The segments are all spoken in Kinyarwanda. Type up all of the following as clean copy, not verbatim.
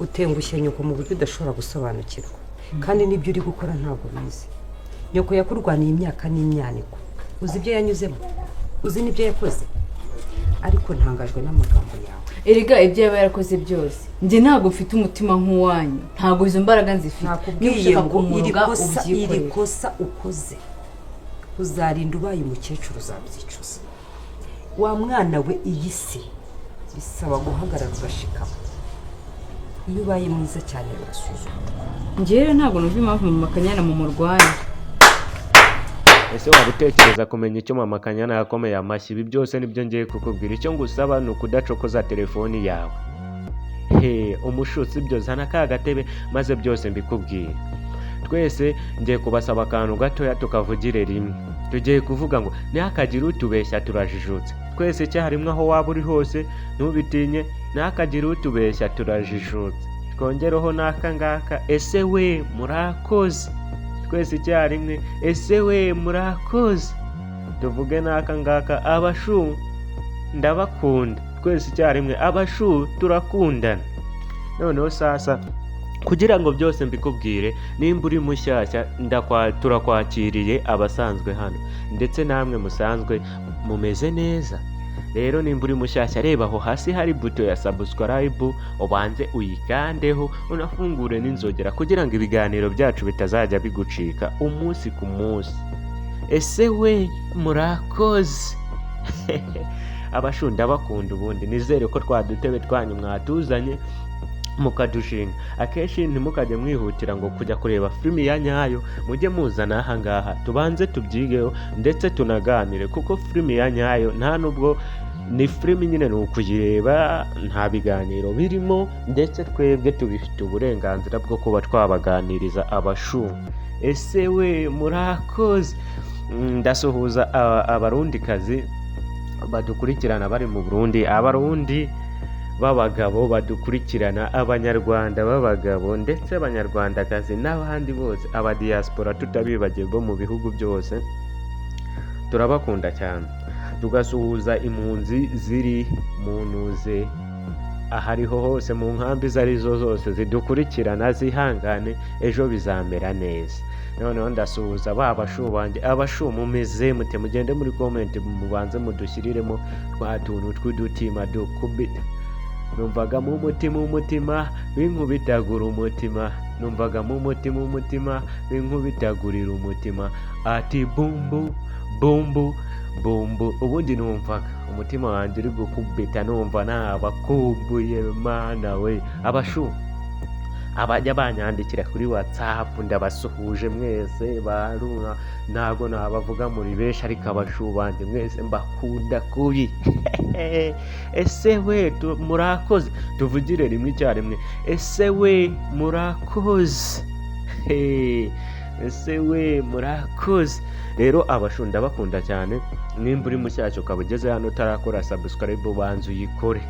Utengushye nyoko mu buryo udashobora gusobanukirwa, kandi n'ibyo uri gukora ntabwo bizi. Nyoko yakurwaniye imyaka n'imyaniko. Uzi ibyo yanyuzemo? Uzi n'ibyo yakoze? Ariko ntangajwe n'amagambo yawe. Erega ibyo yaba yarakoze byose, njye ntabwo mfite umutima nk'uwanyu, ntabwo izo mbaraga nzifite. Niba Nakubwiye ushaka ngo iri kumuroga, kosa, iri ubyikorere. kosa ukoze, uzarinda ubaye umukecuru uzabyicuza. Wa mwana we, iyi si bisaba guhagarara ugashikama. Iyo ubaye mwiza cyane urasuzugurwa. Njye rero ntabwo numva impamvu Mama Kanyana mumurwanya. Ese waba utekereza kumenya icyo Mama Kanyana yakomeye amashyi? Ibi byose nibyo ngiye kukubwira. Icyo ngusaba ni ukudacokoza telefoni yawe. He umushutsi, ibyo zana ka gatebe maze byose mbikubwire. Twese ngiye kubasaba akantu gatoya, tukavugire rimwe. Tugiye kuvuga ngo ntihakagire utubeshya, turajijutse. Twese icyarimwe, aho waba uri hose, ntubitinye. Ntihakagire utubeshya, turajijutse. Twongereho n'aka ngaka: ese we murakoze. Twese icyarimwe: ese we murakoze. Tuvuge n'aka ngaka: abashu ndabakunda. Twese icyarimwe: abashu turakundana. Noneho sasa, kugira ngo byose mbikubwire, nimba uri mushyashya, turakwakiriye. Abasanzwe hano ndetse namwe musanzwe mumeze neza. Rero nimba uri mushyashya, reba aho hasi hari buto ya subscribe, ubanze uyikandeho, unafungure n'inzogera kugira ngo ibiganiro byacu bitazajya bigucika umunsi ku munsi. Ese we murakoze. Abashu ndabakunda. Ubundi nizere ko twa dutebe twanyu mwatuzanye mukadushinga. Akenshi ntimukajye mwihutira ngo kujya kureba filimi ya nyayo, mujye muzana aha ngaha tubanze tubyigeho ndetse tunaganire, kuko filimi ya nyayo nta nubwo ni filimi nyine, ni ukuyireba nta biganiro birimo, ndetse twebwe tubifite uburenganzira bwo kuba twabaganiriza. Abashu, ese we murakoze. Ndasuhuza Abarundikazi badukurikirana bari mu Burundi, Abarundi b'abagabo badukurikirana, Abanyarwanda b'abagabo ndetse Abanyarwandakazi n'abandi bose, abadiyasipora tutabibagiwe bo mu bihugu byose, turabakunda cyane. Tugasuhuza impunzi ziri mu ntuze ahariho hose, mu nkambi izo arizo zose zidukurikirana, zihangane, ejo bizamera neza. Noneho ndasuhuza ba bashu banjye. Abashu mumeze mute? Mugende muri comment mubanze mudushyiriremo twa tuntu tw'udutima dukubita. Numvaga mu mutima umutima binkubitagura umutima, numvaga mu mutima umutima binkubitagurira umutima, ati bumbu bumbu bumbu. Ubundi numvaga umutima wanjye uri gukubita, numva nabakumbuye. Mana we, abashu abajya banyandikira kuri WhatsApp, ndabasuhuje mwese. Baruna ntabwo nabavuga muri benshi, ariko abashu banjye mwese mbakunda kubi. Ese we murakoze. Tuvugire rimwe icyarimwe: ese we murakoze. Ese we murakoze. Rero abashu ndabakunda cyane. Nimba uri mushyashya ukaba ugeze hano utarakora subscribe, banza uyikore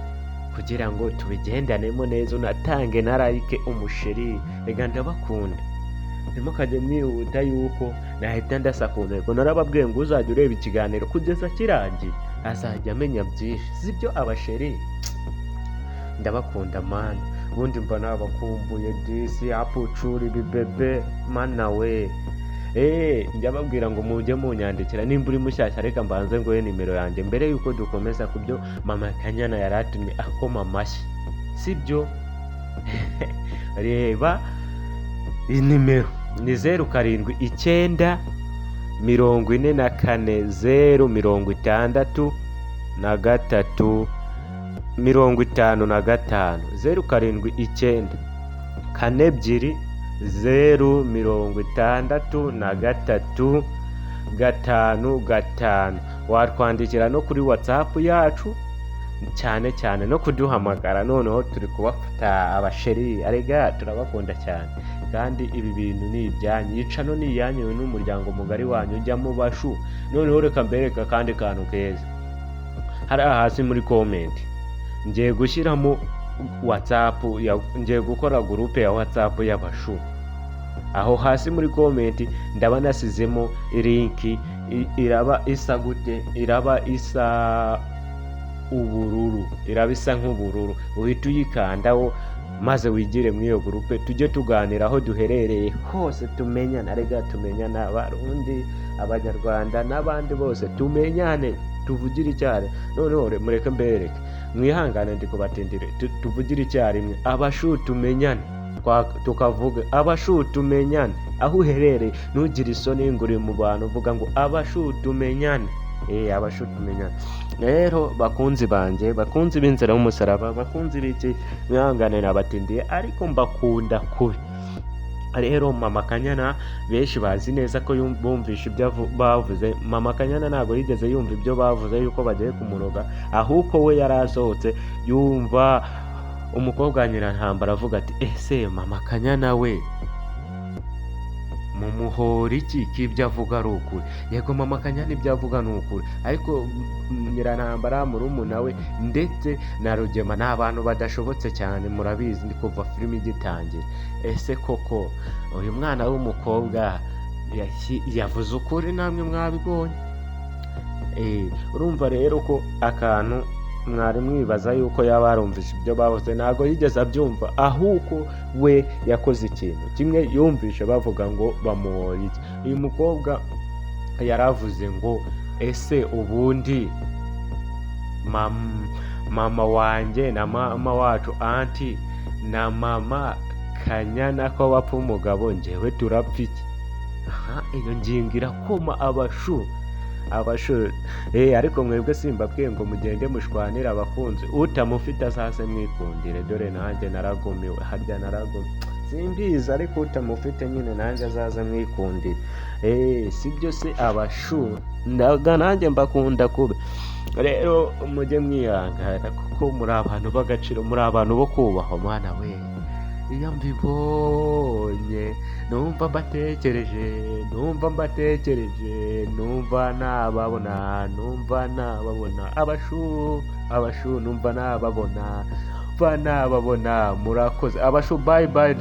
kugira ngo tubigendanemo neza, unatange na like. Umusheri reka, ndabakunda. Ntimukajye mwihuta yuko nahita ndasa ku ntego. Narababwiye ngo uzajya ureba ikiganiro kugeza kirangiye azajya amenya byinshi, sibyo? Abasheri ndabakunda mana. Ubundi mba nabakumbuye disi apucura ibibebe. Mana we, njya babwira ngo mujye munyandikira nimba uri mushyashya. Reka mbanze nguhe nimero yanjye mbere yuko dukomeza ku byo Mama Kanyana yari atumye akoma amashyi, sibyo? Reba nimero ni 079 44 0 63 55. 079 42 0 63 55. Watwandikira no kuri WhatsApp yacu cyane cyane no kuduhamagara. Noneho turi kubafata abasheri. Arega turabakunda cyane, kandi ibi bintu ni ibyanyu, yicano ni iyanyu n'umuryango mugari wanyu ujya mu bashu. Noneho reka mbereka akandi kantu keza. Hariya hasi muri comment ngiye gushyiramo WhatsApp, ngiye gukora groupe ya WhatsApp y'abashu. Aho hasi muri comment ndaba nasizemo link. Iraba isa gute? Iraba isa ubururu, iraba isa nk'ubururu. Uhita uyikandaho. Maze wigire muri iyo groupe, tujye tuganira aho duherereye hose, tumenyane. Arega tumenyane, Abarundi, Abanyarwanda n'abandi bose, tumenyane, tuvugire icyarimwe. Noneho mureke mbereke, mwihangane ndi kubatindire. Tuvugire icyarimwe, abashu, tumenyane. Tukavuga abashu tumenyane. Aho uherereye, ntugire isoni ngo uri mu bantu, uvuga ngo abashu tumenyane. Abashu tumenyane. Rero bakunzi banjye, bakunzi b'inzira y'umusaraba, bakunzi b'iki, mwihangane nabatindiye, ariko mbakunda kubi. Rero Mama Kanyana, benshi bazi neza ko bumvishe ibyo bavuze. Mama Kanyana ntabwo yigeze yumva ibyo bavuze yuko bagiye kumuroga, ahubwo we yari asohotse, yumva umukobwa wa Nyirantambara avuga ati: "Ese Mama Kanyana we mumuhora iki, ko ibyo avuga ari ukuri?" Yego, Mama Kanyana ibyo avuga ni ukuri, ariko Nyirantambara, murumuna we, ndetse na Rugema ni abantu badashobotse cyane, murabizi, ni kuva filime igitangira. Ese koko uyu mwana w'umukobwa yavuze ukuri? Namwe mwabibonye. Urumva rero ko akantu mwari mwibaza yuko yaba yarumvise ibyo bavuze, ntabwo yigeze abyumva, ahubwo we yakoze ikintu kimwe. Yumvishe bavuga ngo bamuhoye iki. Uyu mukobwa yaravuze ngo: "Ese ubundi mama wanjye na mama wacu, aunty, na Mama Kanyana ko bapfa umugabo, njyewe turapfa iki?" Aha, iyo ngingo irakoma abashu, abashu. Ariko mwebwe simbabwiye ngo mugende mushwanire abakunzi, utamufite azaze mwikundire. Dore nanjye naragumiwe, harya naragumiwe simbizi, ariko utamufite nyine nanjye azaze mwikundire. Sibyo se abashu? Ndaga nanjye mbakunda kubi. Rero mujye mwihangana kuko muri abantu b'agaciro, muri abantu bo kubahwa. Mwana we, iyo mbibonye numva mbatekereje, numva mbatekereje, numva nababona, numva nababona abashu, abashu, numva nababona, numva nababona. Murakoze abashu, bye bye.